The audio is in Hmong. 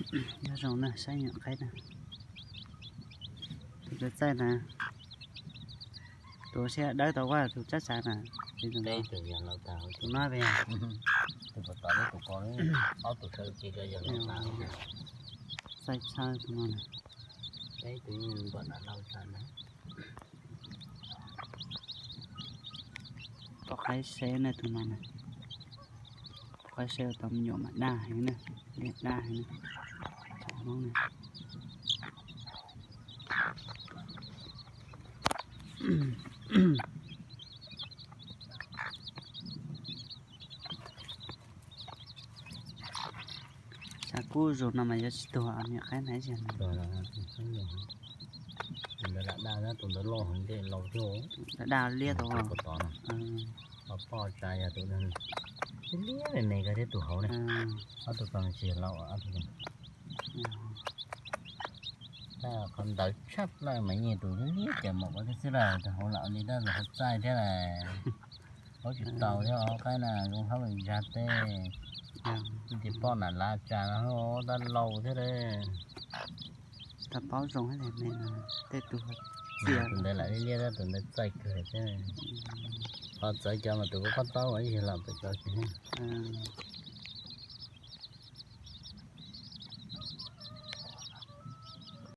Nyob zoo na, saib nyuam qaib na. Tus txaij txaij na, tus siab dawb tau ua tus tsab tsav na, tus no, tus ko, ob tus sawv cia yog txaij txhawb tus no na. Pom qaib seb na tus no na. Pom qaib seb tau me nyuam mas daj heev na, daj heev na. Tsam no na. Xav kub zus no mas yuav tsis tuag me nyuam qaib na, ib zaug no. Tus ntawd lam daj, tus ntawd loj heev, dej laus thiab. Daj daj liab tau. Tus pov tod no, poj tsa yog tus liab me me ko thiab tus hauv na. Ob tug ko tsis laus, ob tug ko. Qhov ntawd tshaj plaws mas yeej tus liab ces maum ko thiab xwb lawm, tus hauv lam li tab tus hauv txaij thiab lawm. Paub tsis tau thiab os, qaib na zoo hab lus zag teb. Tus tsis poj nam lav tsa no tab laus thiab lawm. Tab paub zoo, tej tus txiaj, tus ntawd lam liab liab, tus ntawd txaij kawg thiab. Qhov txawv cov mas tus kuv pab taub ib yam lam pem tau tsis.